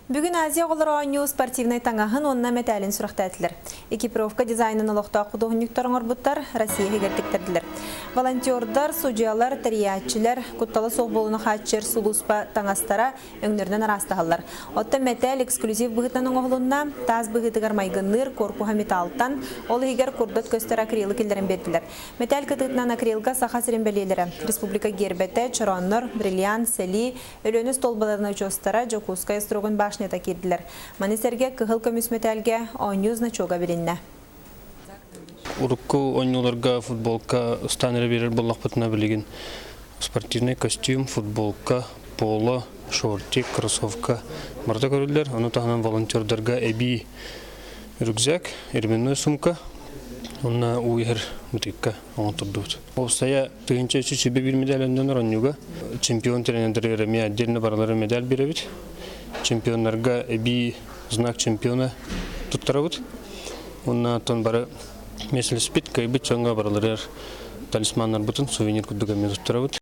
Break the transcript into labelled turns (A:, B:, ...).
A: Бүгүн Азия оҕолоро оонньуу спортивнай таҥаһын уонна мэтээлин сүрэхтээтилэр. Экипировка дизайнын олохтоох худуоһунньуктар оҥорбуттар, Россия иһигэр тиктэрдилэр. Волонтердар, судьуйалар, тэрийээччилэр, куттала суох буолууну хааччыйар сулууспа таҥастара өҥнөрүнэн араастаһаллар. Оттон мэтээл эксклюзив быһыытынан оҥоһулунна, таас быһыытыгар майгынныыр корпуһа металлтан, ол иһигэр курдат көстөр акрилы киллэрэн биэрдилэр. Мэтээл кытыытынан акрилга Саха сирин бэлиэлэрэ, республика гербэтэ, чорооннор, бриллиант, сэлии, Өлүөнэ остуолбаларын очуостара Дьокуускай остуруогун башнята киирдилэр. Маны сэргэ кыһыл көмүс мэтээлгэ оонньуу значога билиннэ.
B: Урукку оонньууларга футболка ыстаан эрэ биэрэр буоллахпытына билигин спортивный костюм, футболка, поло, шортик, кроссовка барыта көрүллэр. Ону таһынан волонтердарга эбии рюкзак, ременной сумка уонна уу иһэр бутыыкка оҥоттордубут. Уопсайа 1321 медаль оонньууга чемпион тренердэригэр эмиэ отдельно барылары медаль биэрэбит. Чемпионнарга эбии знак чемпиона туттарабыт. Уонна оттон бары миэстэлэспит, кыайбыт дьоҥҥо барыларыгар талисманнарбытын сувенир курдук эмиэ туттарабыт.